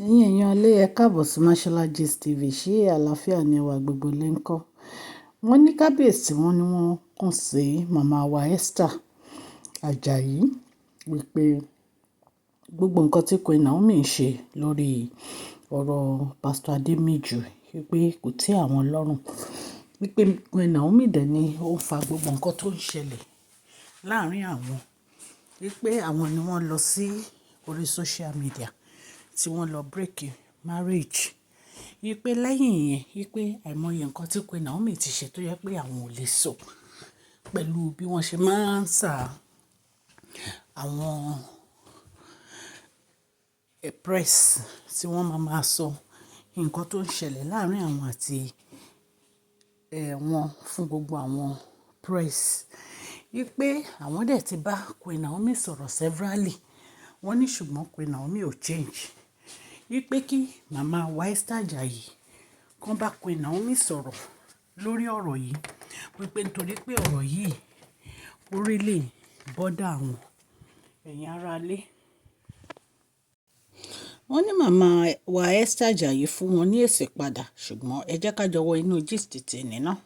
Ẹ̀yin èèyàn ilé, ẹ káàbọ̀ sí Mashola Gist TV. Ṣé àlàáfíà ni ẹwà gbogbo lè ń kọ́? Wọ́n ní kábíyèsí, wọ́n ní wọ́n kàn sí màmá wa Esther Ajayi wípé gbogbo nǹkan tí Queen Naomi ń ṣe lórí ọ̀rọ̀ Pastor Ademiju wípé kò tẹ́ àwọn lọ́rùn. Wípé Queen Naomi dẹ̀ ni ó ń fa gbogbo nǹkan tó ń ṣẹlẹ̀ láàárín àwọn. Wípé àwọn ni wọ́n lọ sí orí social media tí wọ́n lọ break marriage. Wípé lẹ́yìn yẹn, wípé àìmọye nǹkan tí Queen Naomi ti ṣe tó yẹ pé àwọn ò lè sọ pẹ̀lú bí wọ́n ṣe máa ń sà àwọn press tí wọ́n máa máa sọ nǹkan tó ń ṣẹlẹ̀ láàárín àwọn àti wọn fún gbogbo àwọn press. Wípé àwọn dẹ̀ ti bá Queen Naomi sọ̀rọ̀ severally. Wọ́n ní ṣùgbọ́n Queen Naomi ò change. Wípé kí màmá wa Esther Ajayi kan bá Queen Naomi sọ̀rọ̀ lórí ọ̀rọ̀ yìí. Wípé nítorí pé ọ̀rọ̀ yìí ó really bother àwọn ẹ̀yin ará ilé. Wọ́n ní màmá wa Esther Ajayi fún wọn ní èsì padà, ṣùgbọ́n ẹ jẹ́ ká jọ wọ inú gist tèmi náà.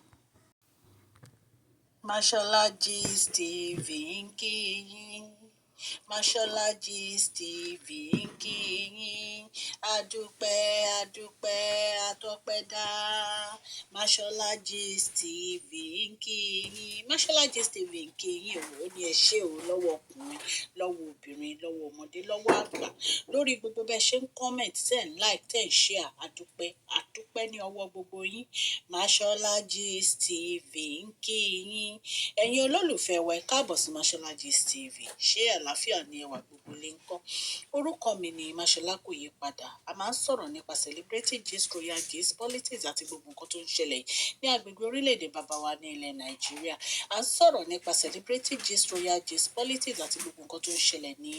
Mashola Gist TV ń kí yín. Mashola Gist TV ń kí yín. Adúpẹ́, adúpẹ́, atọ́pẹ́dá. Mashola Gist TV ń kí yín. Mashola Gist TV ń kí yín o. Ó ní ẹ ṣé o lọ́wọ́ ọkùnrin, lọ́wọ́ obìnrin, lọ́wọ́ ọmọdé, lọ́wọ́ àgbà. Lórí gbogbo bẹ́ẹ̀ ṣe ń comment, ten like, ten share. Adúpẹ́, adúpẹ́ ní ọwọ́ gbogbo yín. Mashola Gist TV ń kí yín. Ẹ̀yin olólùfẹ́ wa, ẹ káàbọ̀ sí Mashola Gist TV. Ṣé àlàáfíà ni ẹwà gbogbo lè ń kọ́? Orúkọ mi ni Mashola, kò yí padà. A máa ń sọ̀rọ̀ nípa celebrity gist, royal gist, politics àti gbogbo nǹkan tó ń ṣẹlẹ̀ ní agbègbè orílẹ̀-èdè bàbá wa ní ilẹ̀ Nàìjíríà. A ń sọ̀rọ̀ nípa celebrity gist, royal gist, politics àti gbogbo nǹkan tó ń ṣẹlẹ̀ ní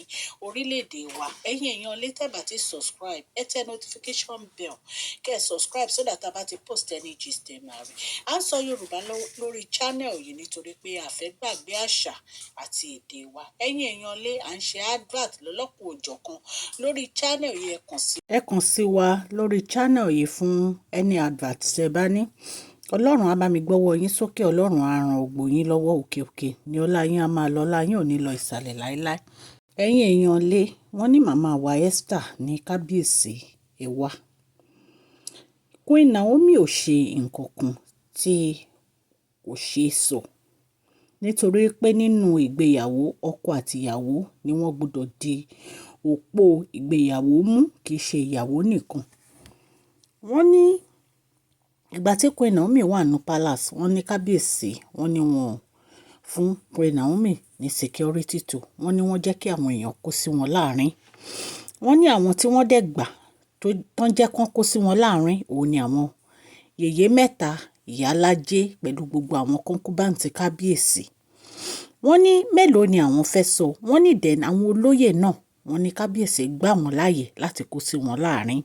orílẹ̀-èdè wa. Ẹ̀yin èèyàn lè tẹ́ bá ti subscribe, ẹ tẹ notification bell kẹ́ ẹ subscribe so that a bá ti post any gist, ẹ máa rí. À ń sọ Yorùbá lórí channel yìí nítorí pé a fẹ́ gbàgbé àṣà àti èdè wa. Ẹ̀yin èèyàn lé, à ń ṣe advert lọ́lọ́kun òjọ̀kan lórí channel yìí. Ẹ kàn sí wa lórí channel yìí fún any advert tí ẹ bá ní. Ọlọ́run á bá mi gbọ́wọ́ yín sókè, Ọlọ́run á ran ògbó yín lọ́wọ́. Òkè òkè ní ọlá yín á máa lọ, ọlá yín ò ní lọ ìsàlẹ̀ láéláé. Ẹ̀yin èèyàn lé, wọ́n ní màmá wa Esther ní kábíyèsí, ẹ wá. Queen Naomi ò ṣe nǹkan kan tí kò ṣe é sọ, nítorí pé nínú ìgbéyàwó, ọkọ àti ìyàwó ni wọ́n gbọ́dọ̀ di òpó ìgbéyàwó mú, kì í ṣe ìyàwó nìkan. Wọ́n ní ìgbà tí Queen Naomi wà ní palace, wọ́n ní kábíyèsí, wọ́n ní wọ́n fún Queen Naomi ní security tó. Wọ́n ní wọ́n jẹ́ kí àwọn èèyàn kó sí wọn láàrin. Wọ́n ní àwọn tí wọ́n dẹ̀ gbà tó ń jẹ́ kán kó sí wọn láàrin, òun ni àwọn yèyé mẹ́ta, ìyálájé pẹ̀lú gbogbo àwọn concubine kábíyèsí. Wọ́n ní mélòó ni àwọn fẹ́ sọ. Wọ́n ní then àwọn olóyè náà, wọ́n ní kábíyèsí gbà wọ́n láàyè láti kó sí wọn láàrin.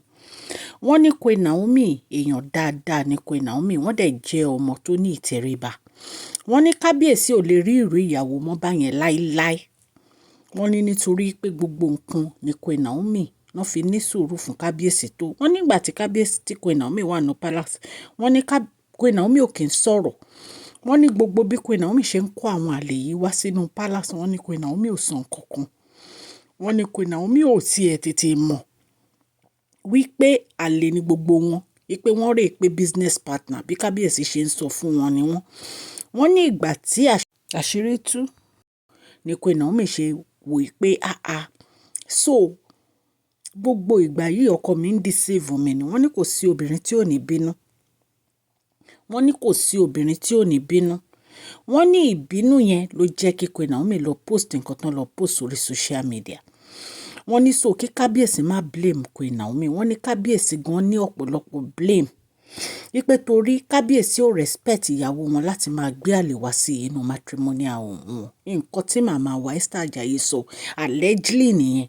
Wọ́n ní Queen Naomi, èèyàn dáadáa ní Queen Naomi, wọ́n dẹ̀ jẹ́ ọmọ tó ní ìtẹríba. Wọ́n ní kábíyèsí ò lè rí ìrú ìyàwó mọ́ báyẹn láíláí. Wọ́n ní nítorí pé gbogbo nǹkan ní Queen Naomi wọ́n fi ní sùúrù fún kábíyèsí tó. Wọ́n nígbà tí kábíyèsí, tí Queen Naomi wà ní palace, wọ́n ní Queen Naomi ò kí ń sọ̀rọ̀. Wọ́n ní gbogbo bí Queen Naomi ṣe ń kó àwọn àlè yìí wá sínú palace, wọ́n ní Queen Naomi ò sọ nǹkan kan. Wọ́n ní Queen Naomi ò tiẹ̀ tètè mọ̀ wípé àlè ni gbogbo wọn, wípé wọ́n rò pé business partner bí kábíyèsí ṣe ń sọ fún wọn ni wọ́n. Wọ́n ní ìgbà tí àṣírí tú ni Queen Naomi ṣe wò pé, "Ah ah, so gbogbo ìgbà yìí ọkọ mi ń deceive mi ni." Wọ́n ní kò sí obìnrin tí ò ní bínú. Wọ́n ní kò sí obìnrin tí ò ní bínú. Wọ́n ní ìbínú yẹn ló jẹ́ kí Queen Naomi lọ post nǹkan tán lọ post sórí social media. Wọ́n ní so kí kábíyèsí má blame Queen Naomi. Wọ́n ní kábíyèsí gan ní ọ̀pọ̀lọpọ̀ blame, wípé torí kábíyèsí ò respect ìyàwó wọn láti máa gbé àlè wá sí inú matrimonial home wọn. Nǹkan tí màmá wa Esther Ajayi sọ allegedly nìyẹn.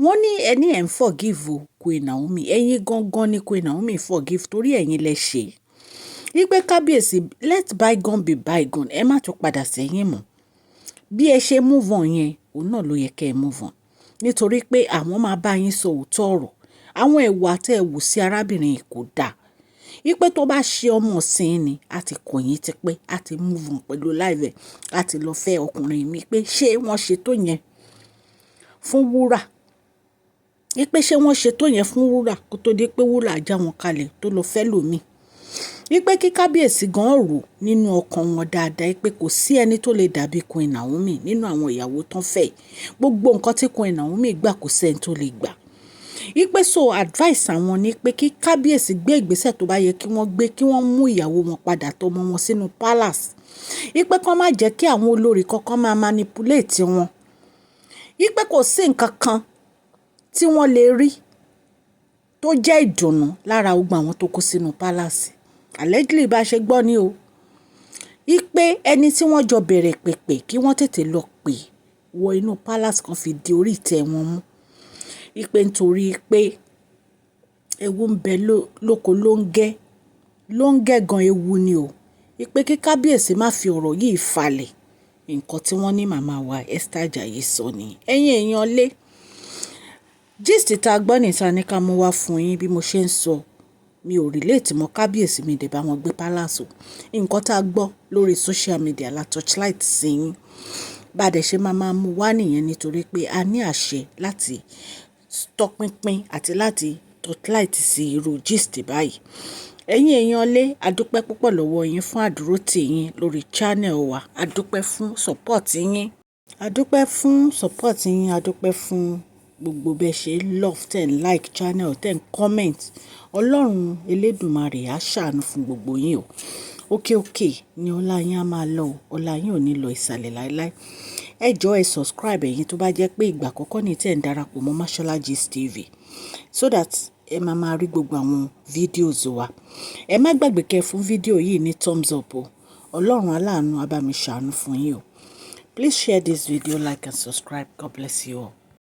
Wọ́n ní ẹni ẹ̀ ń forgive o Queen Naomi, ẹ̀yin gangan ni Queen Naomi forgive, torí ẹ̀yin lẹ ṣe. Wípé kábíyèsí, let bygone be bygone, ẹ má tún padà sẹ́yìn mọ́. Bí ẹ ṣe move on yẹn, òun náà ló yẹ kẹ́ ẹ move on. Nítorí pé àwọn máa bá yín sọ òótọ́ ọ̀rọ̀. Àwọn ìwà tẹ́ ẹ wù sí arábìnrin yìí kò dáa. Wípé tó bá ṣe ọmọ ìsìn ni, a ti kọ̀yìn tipẹ́, a ti move on pẹ̀lú life ẹ̀, a ti lọ fẹ́ ọkùnrin mi pé ṣé wọ́n ṣe tó yẹn fún Wúrà? Wípé ṣé wọ́n ṣe tó yẹn fún Wúrà kó tó di pé Wúrà já wọn kalẹ̀ tó lọ fẹ́ lòmíì? Wípé kí kábíyèsí gan rò nínú ọkàn wọn dáadáa wípé kò sí ẹni tó lè dàbí Queen Naomi nínú àwọn ìyàwó tán fẹ́. Gbogbo nǹkan tí Queen Naomi gbà, kò sí ẹni tó lè gbà. Wípé so advice àwọn ni pé kí kábíyèsí gbé ìgbésẹ̀ tó bá yẹ kí wọ́n gbé, kí wọ́n mú ìyàwó wọn padà tọmọ wọn sínú palace. Wípé kó má jẹ́ kí àwọn olórí kankan máa manipulate wọn. Wípé kò sí nǹkan kan tí wọ́n lè rí tó jẹ́ ìdùnnú lára gbogbo àwọn tó kó sínú palace. Allegedly, bá ṣe gbọ́ ni o. Wípé ẹni tí wọ́n jọ bẹ̀rẹ̀ pẹ̀pẹ̀, kí wọ́n tètè lọ pè wọ inú palace kan fi di orí ìtẹ́ wọn mú. Wípé nítorí pé ewu ń bẹ lóko ló ń gẹ́, ló ń gẹ́ gan ewu ni o. Wípé kí kábíyèsí má fi ọ̀rọ̀ yìí falẹ̀. Nǹkan tí wọ́n ní màmá wa Esther Ajayi sọ ni. Ẹ̀yin èèyàn lé, gist tá gbọ́ níta ní ká mú wá fún yín. Bí mo ṣe ń sọ, mi ò relate mọ́ kábíyèsí, mi dẹ̀ bá wọn gbé palace o. Nǹkan tá gbọ́ lórí social media la torchlight sí yín. Bá dẹ̀ ṣe máa máa mú wá nìyẹn, nítorí pé a ní àṣẹ láti tọpinpin àti láti torchlight sí irú gist báyìí. Ẹ̀yin èèyàn lé, a dúpẹ́ púpọ̀ lọ́wọ́ yín fún àdúrótì yín lórí channel wa. A dúpẹ́ fún support yín. A dúpẹ́ fún support yín. A dúpẹ́ fún gbogbo bẹ́ẹ̀ ṣe love, ten like channel, ten comment. Ọlọ́run Elédùmarè á ṣàánú fún gbogbo yín o. Òkè òkè ni ọlá yín á máa lọ o. Ọlá yín ò ní lọ ìsàlẹ̀ láíláí. Ẹ jọ̀ọ́, ẹ subscribe, ẹ̀yin tó bá jẹ́ pé ìgbà àkọ́kọ́ ní tí ẹ̀ ń darapọ̀ mọ́ Mashola Gist TV, so that ẹ máa máa rí gbogbo àwọn videos wa. Ẹ má gbàgbé kẹ́ fún fídíò yìí ní thumbs up o. Ọlọ́run aláàánú á bá mi ṣàánú fún yín o. Please share this video, like and subscribe. God bless you all.